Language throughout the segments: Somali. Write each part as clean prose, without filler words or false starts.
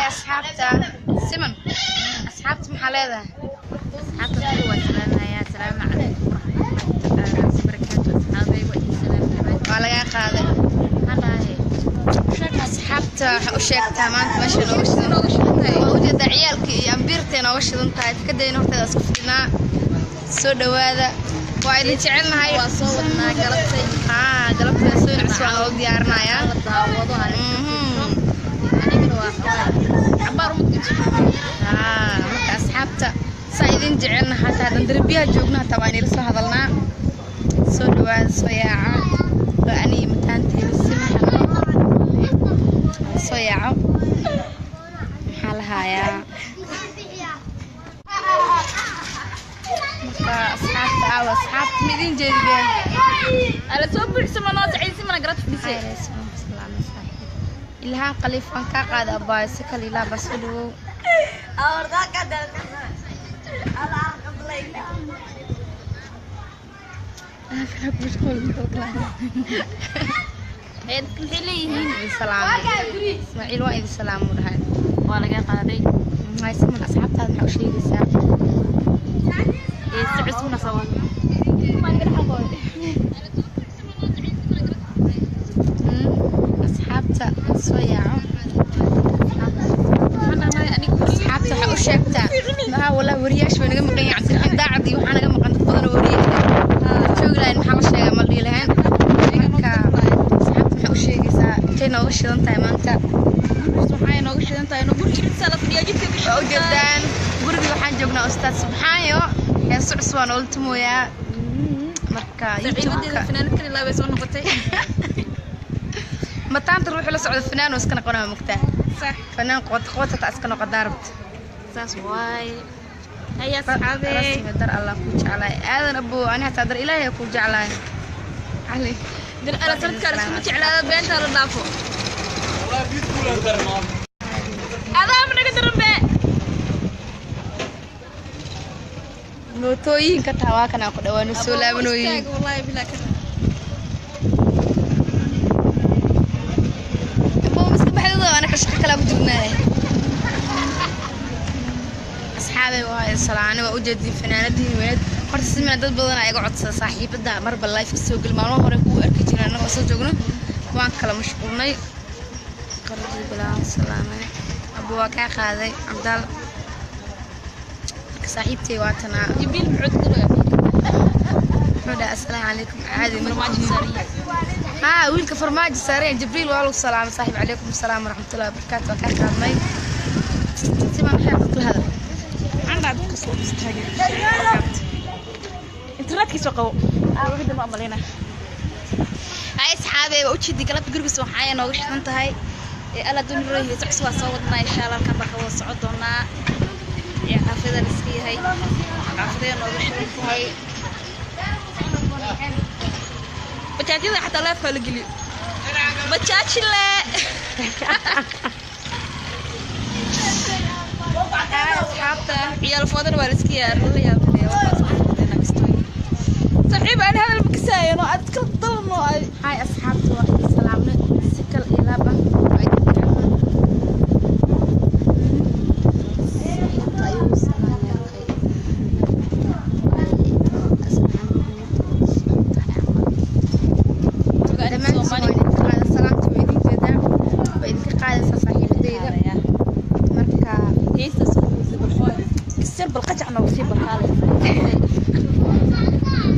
Asxaabta Siman, asxaabta maxaa leedahay? Asxaabta waa salaamaya. Asalaamu calaykum waraxmatullaahi tacaala wabarakaatu. Asxaabay, waa idin salaamay. Waa lagaa qaaday. Maxaan dhahay? Asxaabta waxaa u sheegtaa maanta meesha nooga shidan, nooga shidan tahay. Waa ujeedaa ciyaalka iyo ambiirtay nooga shidan tahay. Tikadayna horteeda isku fidnaa. Soo dhawaada, waa idin jecelnahay. Waa soo wadnaa galabtay. Haa, galabta soo nacsi waa loo diyaarinayaa. Daawado anigana waa cabaar umad. Haa, marka asxaabta saa idin jecelna, hataa haddaan darbiyaha joogno hataa waa inila soo hadalnaa. Soo dhawaada, soo yaaca. Waa aniga mataanteeda Siman. Soo yaaco. Maxaa la hayaa? Marka asxaabta aawa, asxaabta ma idin jeedideen? Ala soo buuxsama noo sacaysi mana garad fadhisay. Ilhaan Khaliif, waan kaa qaada abaayo, si kale ilaa baa. Soo dhawow. Maxay leeyihiin? Idin salaamay Ismaaciil, waa idin salaamu dhahay. Waa laga qaaday. Hay Siman, asxaabtaada maxaa u sheegaysaa? Ee si cusubna soo wada. Asxaabta soo yaaco. Asxaabta waxaa u sheegtaa maa walaa wariyaasha way naga maqan yihiin. Cabdiraxiim Daacad iyo waxaa naga maqan dad badan oo wariye joogi lahayn. Maxaa la sheegaa? Ma la dhihi lahayn. Marka asxaabta maxaa u sheegaysaa? Intay nooga shidan tahay maanta? Waxay nooga shidan tahay no guriga la fadhiya jidka ka. Waa ujeedaan, gurigii waxaan joognaa Ustaad Subxaayo. Heeso cusub waa noola tumooyaa. Marka saaxiibadeeda YouTube-ka fanaanad kale ilaa bay soo noqotay. Mataanta ruuxu la socda fanaan oo iska noqonaa, mugtaa? Sax. Fanaan qoota qoota taa iska noqodaa rabta. Saas waaye. Haya asxaabe. Rasmi dar Allah ku jeclaay aadan abo, ani hataa dar Ilaahay ku jeclaay cali. Dir ala sanadkaan iskuma jeclaada, beenta la dhaafo. Adaa ma naga daran be. Mootooyinka taa waa kanaa ku dhawaano soo laabanooyin. Wallahi bilaa kan. Abo miska baxdooda anaka shaqo kalaa ku jirnaa. Asxaabay, waa salaane, waa ujeedin fanaanadiin weyneed. Horta simina dad badan ayaa iga codsada saaxiibada marba live ka soo geli. Maalmo hore kuu arki jireen annagoo soo joogno, waan kala mashquulnay. Qarji bilaa salaame abo, waa kaa qaaday Cabdaal. Marka saaxiibtay waa tanaa. Jibriil muxuu galaya? Muxuu dhahay? Assalaamu calaykum, caadi ma Farmaajo tihiin. Saaran. Haa, wiilka farmaajo saaran Jibriil, waa lagu salaamay saaxiib. Calaykum asalaam waraxmatullahi wabarakaatu. Waa kaa qaadnay. Sima, maxay dadka la hadal? Maxaan dhahay dadka soo istaagay internetkiisa qabo wixii ma amalina. Hay asxaabe, waa ujeedii galabta gurigiisa waxaa nooga shidan tahay. Ee alla duuni rooyi socos waa soo wadnaa insha Allah. Halkan baa ka wada socon doonaa. Ee xaafada la iska yahay, xaafadee nooga shidan tahay. Bajaajyada xataa leefka la geliyo bajaajile. Asxaabta ciyaal foodana waa la iska yaar la yaabay. Saaxiib aan hadal ma kasaayano aad iska dalno ay. Hay asxaabta, waa idin salaamnay si kal iyo laab ah. Waa idin jecelnahay. Saaxiibta ayuu salaamay. Dhammaantiin waa idinka qaada salaamta, waa idin jeedaa, waa idinka qaadaysaa saaxiibadeyda. Marka Heesta soo sir bal qajac noogu sii barkaale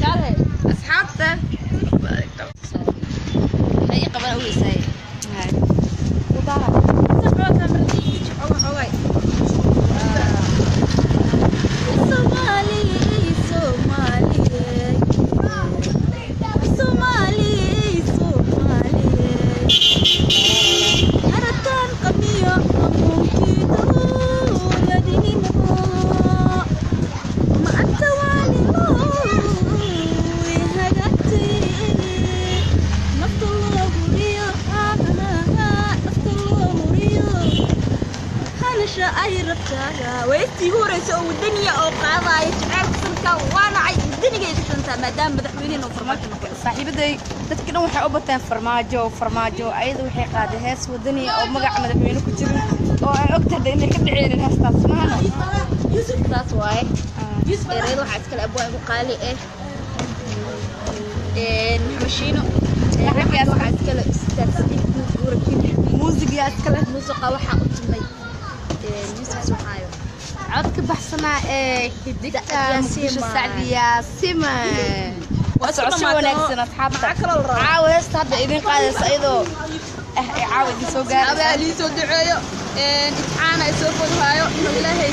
jaale. Asxaabta hay qaban u weysaaye. Ay rabtaa weystii ugu horeysa oo wadaniya oo qaadaya jaceylka sanadkan waa nacay wadaniga iga shan. doontaa maadaama madaxweynaheena uu farmaajo noqdo. Saaxiibaday, dadka dhan waxay u bateen farmaajo farmaajo. Ayada waxay qaaday hees wadani oo magaca madaxweyne ku jirin oo ay ogtahay inay ka dhaceenin heestaas maana. Saas waaye. Ereyada waxaa iskale abwaa igu qaali ah Maxamed Shiino. Raggaas waxaa iskale Ustaad Sadiiq Guura Kiir. Muusigaa iskale. Muusiqa waxaa u tumay Yuusuf Suxaayo. Codka baxsanaa ee xidigta Sacdiya Muqdisho Siman. Sacdiya Siman. Waa isku Socosho dhamaato. wanaagsan asxaabta. Maxaa kaloo la rabaa? Caawa heesta hadda idin qaadaysa iyadoo ah ee caawa idin soo gaaraysa. Abaa lii soo duceeyo, imtixaan ay soo fodhaayo inuu Ilaahay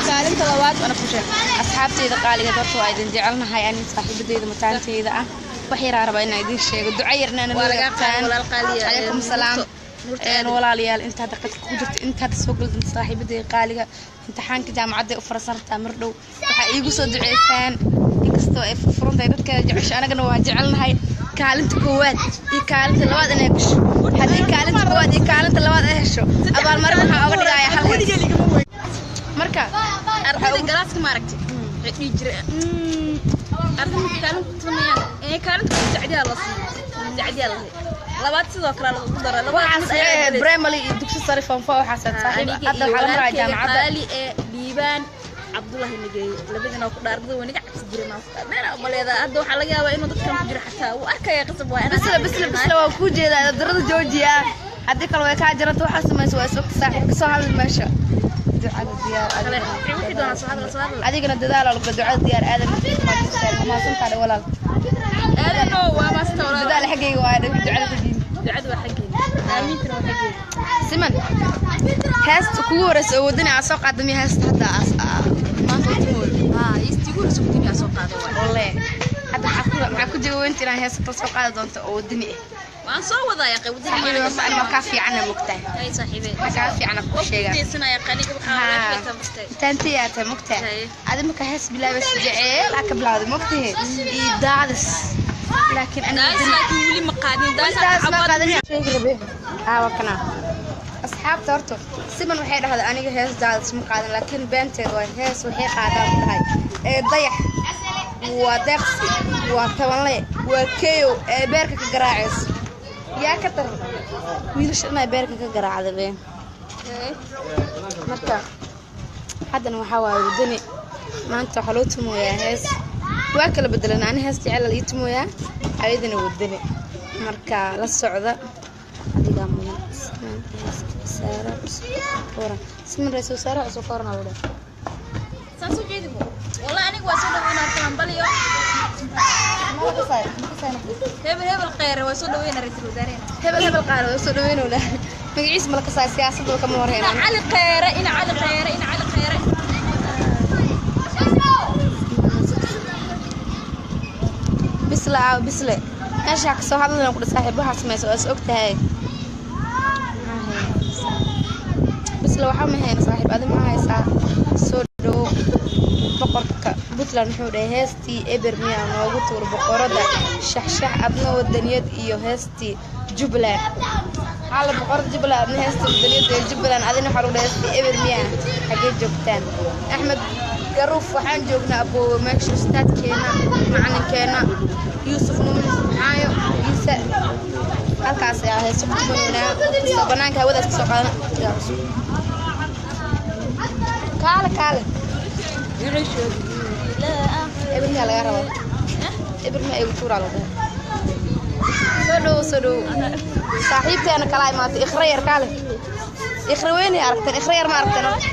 kaalinta labaad Ana ku sheeg asxaabteyda qaaliga, horta waa idin jecelnahay ani saaxiibadeyda mataanteyda ah. Wax yaraa rabaa inaan idin sheego, duco yarna ana Waa lagaa qaaday walaal qaaliya. Calaykum salaam. Nuurta Een Aadan. Walaalayaal, inta hadda qadka ku jirta, inta hadda soo gali doonta, saaxiibadeyda qaaliga, imtixaanka jaamacadda u farasantaa mar dhow. Waxaa iigu soo duceysaan, inkastoo ay furfuran tahay dadka jecesha, anagana waan jecelnahay kaalinta koowaad iyo kaalinta labaad inay gasho. Haddii kaalinta koowaad iyo kaalinta labaad ay hesho, abaalmarin waxaa oga dhigaya hal hees. Marka Ardayda galaaska maaragtay waxay dhihi jireen ardayda markay kaalin ku tartamayaan ee kaalinta ku sacdiyaa la siiyo, sacdiyaa la siiyo, labaad sidoo kale lagu daro labaad waxaas mid ayaa galaysa. Primary iyo dugsi sare form four waxaas aad saaxiib. Aniga Hadda iyo waxaa la maraa walaalkayga jaamacadda. qaali ee Liibaan Cabdullahi Nageeye, labadina waa ku dha ardada way naga cabsi jireen. Aan ku dhaa meel uma leedahay. Hadda waxaa laga yaabaa inuu dadkan ku jiro xataa wuu arkaya, qasab waay. Bisle bisle bisle, waa kuu jeedaa. Darada joojiya, haddii kale way kaa jaranta. Waxaa samaysa waa isogta saaxiib. Kasoo hadal meesha ducada diyaar adigana. Wixii doonaa soo hadal, soo hadal. Adigana dadaal walba ducada diyaar aadan mahadsantahay walaal. Aadano waa maasta walaal. Dadaal xaggayga waa ducada xaggiina. Ducadu waa xaggeena, aamiintana waa xaggeena. Siman, heesta kugu horeysa oo wadani aa soo qaada miya heesta hadda maanta tumooyo? Haa, istigu rasugtini aa soo qaaday waay. Walle hadda maxaa ku jawaabinta inaan heesta kala soo qaadi doonto oo wadani ah? Waan soo wadaaya qayb. Saaxiibey, horta ani waa kaa fiicana mogtahay. Ay saaxiibey. Waa kaa fiicana ku sheegaa. Kudaysanaya qaniga waxaa walaalkay tamastay. Taantiyaa tahay mogtahay. Haye. Adi marka hees bilaabaysa jeceel aa ka bilawday mogtahay iyo daadis, laakiin ani Daas laakiin weli ma qaadin daas. Daas ma qaadin. Sheegi rabe haa, waa kana asxaabta. Horta Siman waxay dhahday aniga hees daadis ma qaadan, laakiin beenteed waa. Hees waxay qaadaan ku dhahay ee dayax waa deeqsi waa tabanle waa keyow ee beerka ka garaacayso. Yaa ka daran wiilasha inay beerka ka garaacda been. Marka haddana waxaa waaye wadani maanta waxaa loo tumooyaa hees waa kala bedelan. Ani hees jecel la ii tumooyaa, ayadana wadani. Marka la socda, adigaa mudan. Siman ra'iisul wasaare cusub ka waran? Siman ra'iisul wasaare cusub ka waran aa lagu dhahay. Saan soo jeedi mo wallahi aniga waa soo dhaweynaa kalanbaliyo. Hebel hebel kheyre waa soo dhaweynaa ra'iisul wasaarehena. Hebel hebel qaar waa soo dhaweynowna, magaciisa mala kasaa, siyaasadda kama Ina warheynaan. Cali Kheyre, ina Cali Kheyre, ina Cali Kheyre. Bisle aaw bisle, meeshaa kasoo hadlayna ku dha saaxiib. Waxaa samaysa waa is og tahay bisle. Waxaa ma hayna saaxiib, adi ma haysaa? Soo dhawo boqorka Puntland. Wuxuu dhahay heestii eber miyaa noogu tuur boqorada shaxshax, adna wadaniyad iyo heestii Jubbaland. Xaala boqorada Jubbaland, adna heestii wadaniyad ee Jubbaland. Adina waxaa lagu dhahay heestii eber miyaa. Xaggee joogtaan? Axmed Garuuf, waxaan joognaa aboowe meesha ustaadkeena macalinkeena Yuusuf Nuur Maxaayo Ciise. Halkaas ayaa heeso ku tumaynaa kastoo banaanka hawadaas kasoo qaadana. Yaa cusub, kaale kaale. Eber miyaa laga rabaa? Eber ma igu tuuraa lagu dhahay. Soo dhowo, soo dhowo saaxiibteena kala imaatay. Ikhra yar kaale, ikhra weynay aragteen, ikhra yar ma aragteen horta.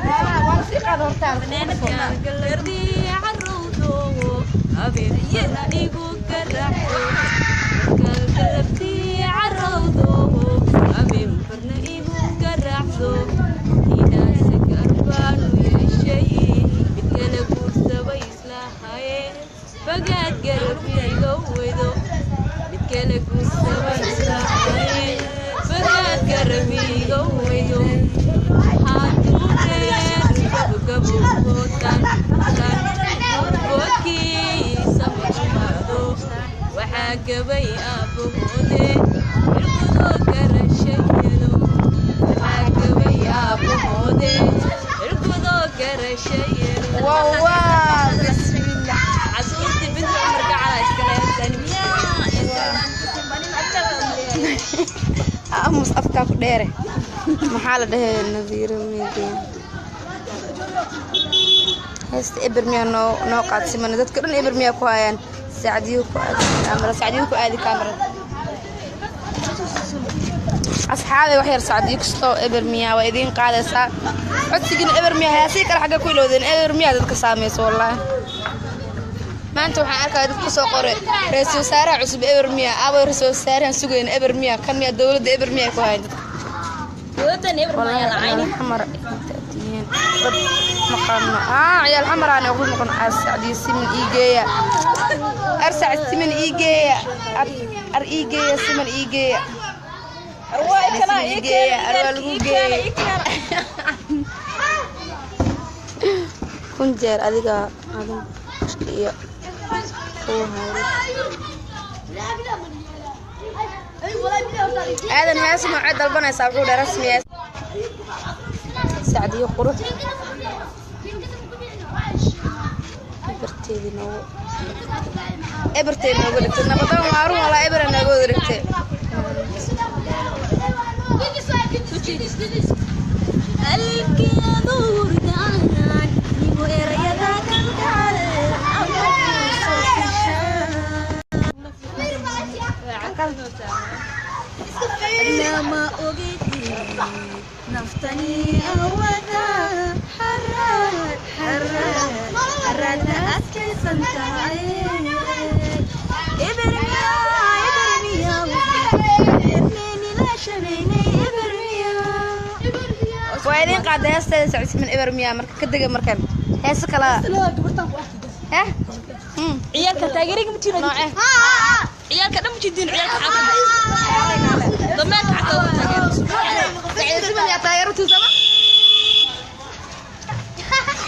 Waa la sii qaada hortaada. Bagaad garabkayga weydo mid kale guursaba islahaye, bagaad garabkayga weydo waxaa gabay aabbahoode irkudoo garashay. Wow wow, bismillah. Casuurti binti Cumar Gacala iskale heestaani. Aamus, afkaa ku dheere. Maxaa la dhahay? Nadiiro Media, heesta Eber Miyaa noo qaadsimana? Dadka dhan Eber Miyaa ku hayaan. Saacadiyo ku aadi kaamara, Saacadiyo ku aadi kaamarada. Asxaabay, wax yar Sacdiyo kastoo Eber Miyaa waa idiin qaadaysaa codsigina. Eber Miyaa heesii kale xagga ku ilowdeen. Eber Miyaa dadka saamayso wallaahi. Maanta waxaan arkaya dad kusoo qoray ra-iisul wasaaraha cusub Eber Miyaa. Aaway ra-iisul wasaarahan sugayna? Eber Miyaa kan miyaa? Dowladda Eber Miyaa ku hayan dadka. Wallaahi ciyaal Xamar inta tihiin dad maqaano. Ciyaal Xamar aan ugu noqon. Sacdiyo Siman ii geeya, ar Sacd Siman ii geeya, ar ii geeya, Siman ii geeya, Siman ii geeya, ar waa lagu geeya kun jeer. Adiga adin iyo kuwa hayro. Aadan, hees noocee dalbanaysaa? Wuxuu dhahay rasmi hees Sacdiyo qurux. Eberteedii noogu, eberteed noogu dhigtay nabadan. Waa run walaa, ebera noogu wada dhigtay. Ma ogidi naftani awada xaraad xaraad xaraadna adkaysan tahay. Ebermiya, ebermiya, ebermenilashaneynay ebermiya. Waa idiin qaaday heesteeda Sacdsiman Eber Miyaa. Marka ka dega markan heese kala eh. Ciyaalka taageeriga ma jiro. Noocee? Ciyaalka dhan ma jidin, ciyaalka xaafadda, dameerka xataa ugu taageero. Sacdsiman yaa taageero tuusama?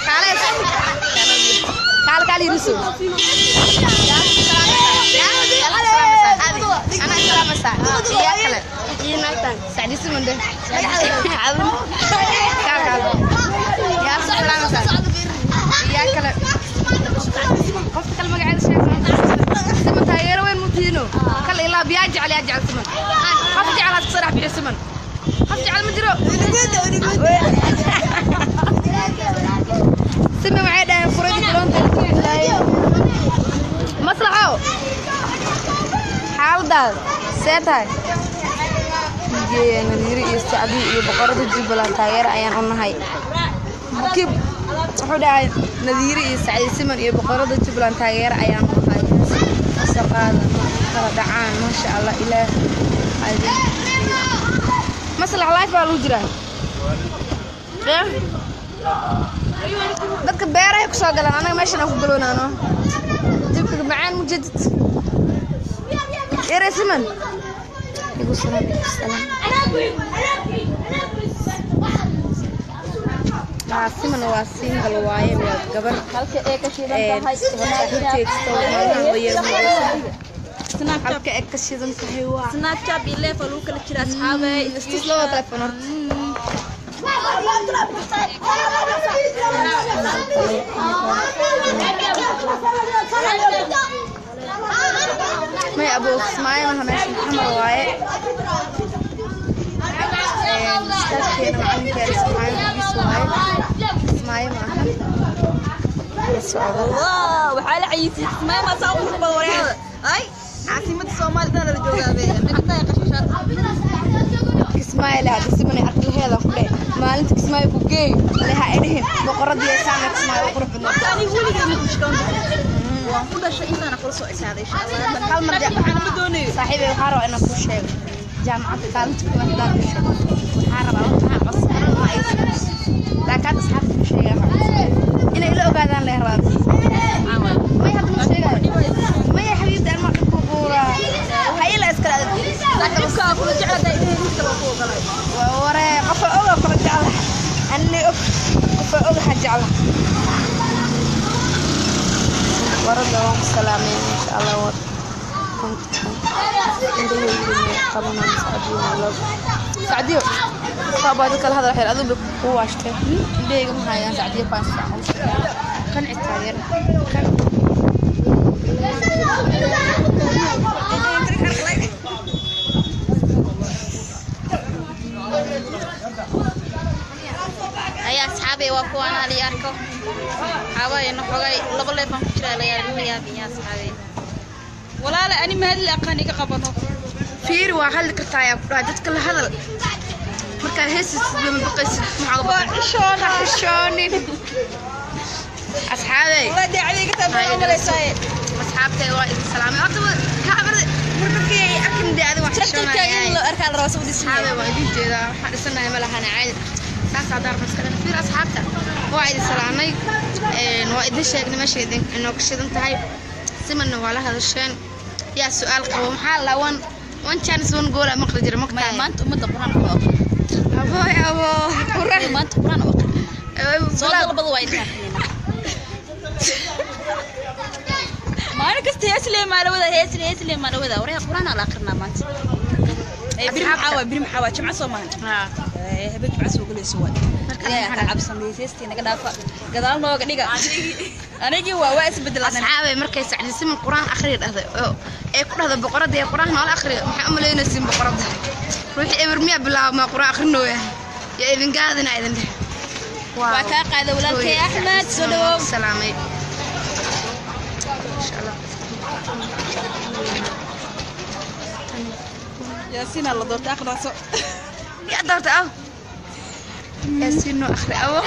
Kaale kaale kaale, yiriso. Ana salaamaysaa iyo kale iyo naagtan Sacdisiman de kaal kaal yaa salaamaysaa iyo kale. Qofka kale magaceeda sheeg. Siman taageero weyn mutiino kale ilaa biyaa jecel, yaa jecel Siman? Qof jecel had kasoo dhex bixiyo Siman. Qof jecel ma jiro. Siman waxay dhaheen furadi kuloonta maslaxo. Xaaladaada see tahay? Geeya Nadiiri iyo Sacdi iyo boqorada Jubbaland taageero ayaan u nahay. Kib wuxuu dhahay Nadiiri iyo Sacdi Siman iyo boqorada Jubbaland taageero ayaan u nahay. Wasaqaada kala dhacaan, maasha Allah, ilaah ha idin xafido. Maslax, live baa lagu jiraa. Eh? Dadka beerahay kusoo galaan, anaga meeshan aan ku galoonaano. Jibka macaan mujadid yare Siman igu salaam, igu salaam. Haa, Siman waa single waaye, waa gabar Halka ee ka shidan tahay. Saaxiibteed maalmahan way yar mugaysan. Halka ay ka shidan tahay waa Snapchat iyo lefa lagu kala jira asxaabay. Istus laba telefoon horta. May abow, Kismaayo maha meeshan, Xamar waaye. Istaafkeena macalinkeena Kismaayo magiis waaye, Kismaayo ma ahan. La socda. Wow, waxaa la cayisay Kismaayo ma saa qurux badan wareerada. Ay, caasimada Soomaalida la joogaa be. Maxay tahay qashashaad? Kismaayo le hadda Simanay arki laheeda ku dheh maalinta Kismaayo ku geey leha ay dhihin boqoradii saana Kismaayo u qurux badnaa. Horta aniga weligay ma kushkaan. Waan ku dhashay intaana kula soo ekaaday insha Allah. Hal mar Laakiin waxaan ma doonayo. Saaxiibay, waxaa rabaa inaan kuu sheego jaamacadda kaalinta koowaad haddaad gasho, waxaa rabaa, waxaan codsanan ma ay laakiin hadda asxaabta ku sheegaa, inay ila ogaadaan lee rabaa. May hadda ma sheegayo maya xabiibti, anma dhibku quuraa ha ila iskala adag. Saaxiibkaa kula jecel ilaahay mid kale ku ogolay. Waa waree, qofa oga kula jecla anni og, qofa oga ha jecla. Warada waan ku salaamay insha Allah. War Kan indhahayga qabanaan. Sacdiyo, Sacdiyo saabaa dadka la hadal xeer aduu bay ku waashtay. Indhahayga ma hayaan. Sacdiyo baan qanci taageer kan. Ayaa asxaabey, waa kuwaan hal iyo arko xaawayna xogay laba leefaan ku jiraa la yaabin yaabin yaa asxaabey. Walaala, ani mahadli aqaan iga qabano. Fiiri, waa hadli kartaa ayaa ku dhahay, dadka la hadal. Markaa heesis lama baqaysid, maxaa waa xishoona. Ha xishoonin, asxaabey. Walaa daacadii iga taa baan umalaysaa. Asxaabtay, waa idin salaamay. Horta kaamirada mar dadkii ay arkin dee adiga waa Tractorka in xishoonaya. loo arkaa la rabaa soo dhismaya. Asxaabey, waa idin jeedaa, waxaan dhisanahay ma lahana caadi saas haddaan rabno iska dhana. Fiir, asxaabta, waa idin salaamay, waa idin sheegnay meesha idin inoo ka shidan tahay. Simanna waa la hadasheen. Yaa su-aal qabo? Maxaa la one one chance one goal aa maqli jira. Maya. Maqtahay. Maanta ummadda quraan ku aqri. Aboy abo quraan. Maanta quraan u aqrinayna, soo dalbada, waa idin aqrinayna. Maalin kasta heeslee maalawada, heesle heeslee maalawada, waryaa quraan aa la aqrinaa maanta. Ee biri maxaa waa? Biri maxaa waa? Jimco soo maahan? Haa. Ee habeen jimco soo galayso waa. Marka Ilaahay ha ka cabsan, heestii naga dhaafa, gadaal nooga dhiga. Anigii waa isbedelan. Asxaabay, markay Sacdi Siman quraan akhriya dhahday oo ee ku dhahda boqoradda ee quraan noola akhriyo, maxaa u malaynaysiin boqoradda ruuxii eber miyaa bilaaba maa quraan akhrinooya? Yaa idin gaadina idin dheh. Waa kaa qaada walaalkay Axmed, soo dhawow. Salaamay, insha Allah. Yaasiin la doortay, aqraaso. Yaa doortay aw Yaasiin noo akhri abo.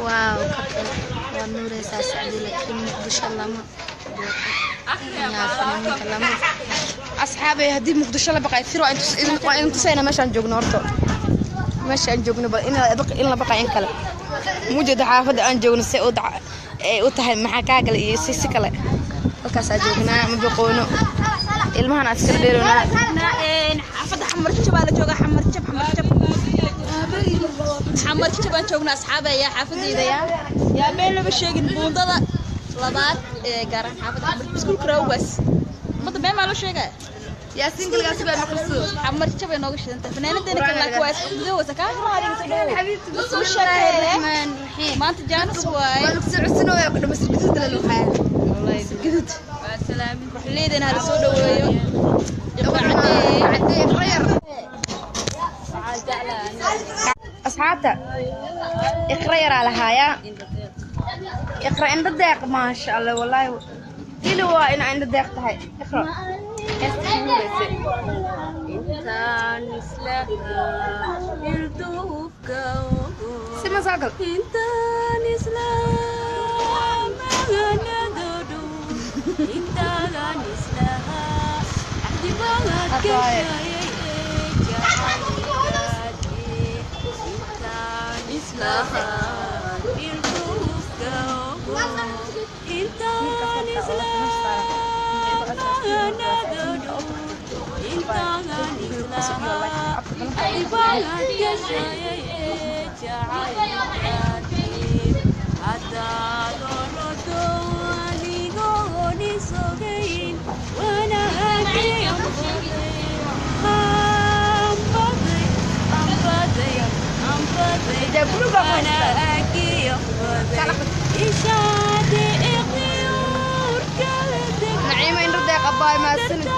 Waaw, kabtan waa nuuraysaa Sacdi, laakiin Muqdisho lama yaa fanaaniinta lama. Asxaabay, haddii Muqdisho la baqay, fir waa idin tusayna meeshaan joogno. Horto meesha aan joogno bal in la in la baqay in kale mujeeda. Xaafadda aan joogno se u ay u tahay, maxaa kaa gala iyo si si kale. Halkaasaa joognaa, ma baqoono, ilmahan aad iskala dheeroonaa. Xaafadda Xamarjab baa la joogaa, Xamarjab, Xamarjab, Xamarjab baan joognaa asxaabay, ayaa xaafadayda yaa yaa meel lama sheegin, buundada labaad ee gaaran xaafadda Xamarjab, iskuulka Rawgas. Ummadda meel maa loo sheegaya? Yaasiin galigaasi baa maqliso. Xamarjab ay nooga shidantahay fanaanadeena kale, laakiin waa isku wasa kaa Xabiibti. U sheekee, maanta jaanis waaye. Waa lagu soo codsanooyaa ku dhamasir gaduud la luqaaya. Gaduud. Waa salaamin ruxleedana, hala soo dhaweeyo. Cadee iqra yar. Asxaabta, Iqra yaraa lahaayaa, Iqra indho deeq, maasha Allah. Wallaahi dili waa ina indho deeq tahay Iqra. Heesta kugu horeysay. Intaan islahaa ilduufka ogo. Si ma soo gal. Intaan islaamaganadodho, intaan islahaa axdibaad gashayay ee jacaylkaadi, intaan islahaa ilduufka ogo, intaan islaamaganadodho, intaan islahaa axdibaad gashayay ee jacaylkaadi, haddaad orodo anigoon isogayn, wanaagii ambaday, ambaday, ambaday, ambaday, wanaagii ambaday, ishaadi iqiyuur kala deg. Naciima indho deeq, abbaay, maasanid.